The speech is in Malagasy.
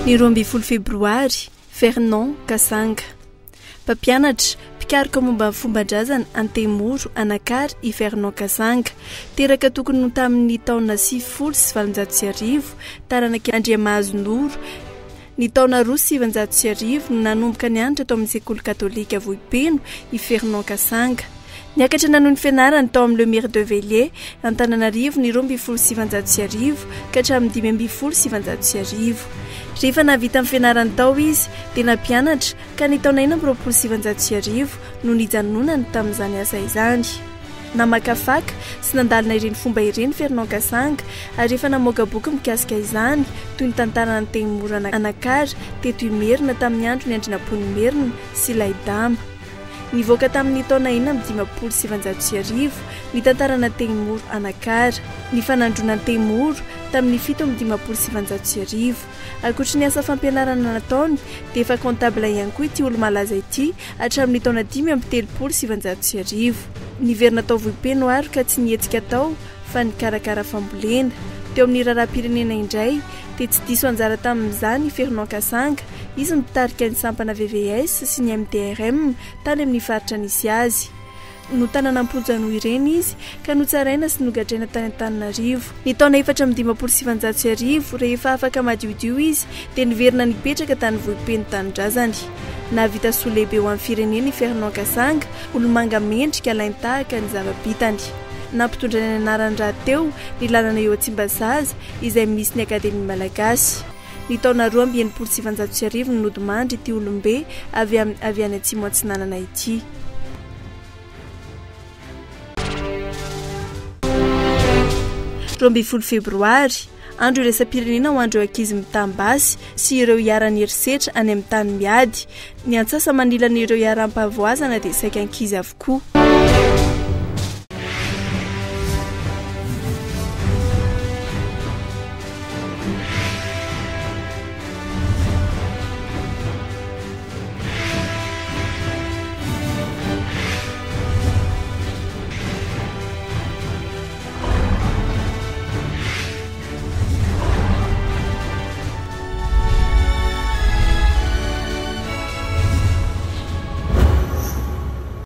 Ny 12 febroary, Fernand Kasanga. Mpampianatra, mpikaroka momba ny fomban-drazana Antemoro, Anakary i Fernand Kasanga. Teraka tokony ho tamin'ny taona 1890, taranak'i Andriamahazonoro. Ny taona 1902 no nanomboka nianatra tao amin'ny sekoly katolika Vohipeno i Fernand Kasanga. Niakatra nanohy ny fianarany tao amin'ny Le Myre de Villiers, Antananarivo ny 1912 ka hatramin'ny 1915. Rehefa nahavita ny fianarany tao izy dia nampianatra ka ny taona 1926 no nijanonany tamin'izany asa izany. Namakafaka sy nandalina ireny fomba ireny Fernand Kasanga ary efa namoaka boky mikasika izany toy ny tantaran'ny Antemoro Anakara teto Imerina tamin'ny andron'i Andrianampoinimerina sy Ilaidama. Nivoaka tamin'ny taona 1956 ny tantaran'Antemoro Anakara, ny fanandroana Antemoro tamin'ny 1957. Ankoatry ny asa fampianarana nataony dia efa comptable ihany koa ity olo-malaza ity hatramin'ny taona 1935. Niverina tao Vohipeno ary ka tsy nihetsika tao fa nikarakara fambolena. Teo amin'ny raharaham-pirenena indray dia tsy diso anjara tamin'izany i Fernand Kasanga, izy no mpitarika ny sampana VVS sy ny MDRM tany amin'ny faritra nisy azy. Notanana am-ponja noho ireny izy ka notsaraina sy nogadraina tany Antananarivo. Ny taona 1954, rehefa afaka madiodio izy dia niverina nipetraka tany Vohipeno tanindrazany. Nahavita soa lehibe ho an'ny firenena i Fernand Kasanga, olomanga mendrika alain-tahaka ny zava-bitany. Nampitondraina ny anarany rahateo ny lalana eo Tsimbazaza izay misy ny Akademia Malagasy. Ny taona 1962 no nodimandry ity olombe avy amin'ny avy any Atsimo Atsinanana ity. 12 febroary, andro iraisam-pirenena ho an'ireo ankizy mitam-basy sy ireo iharan'ny herisetra any amin'ny tany miady. Ny antsasa-manilan'ireo iharam-pahavoazana dia saika ankizy avokoa.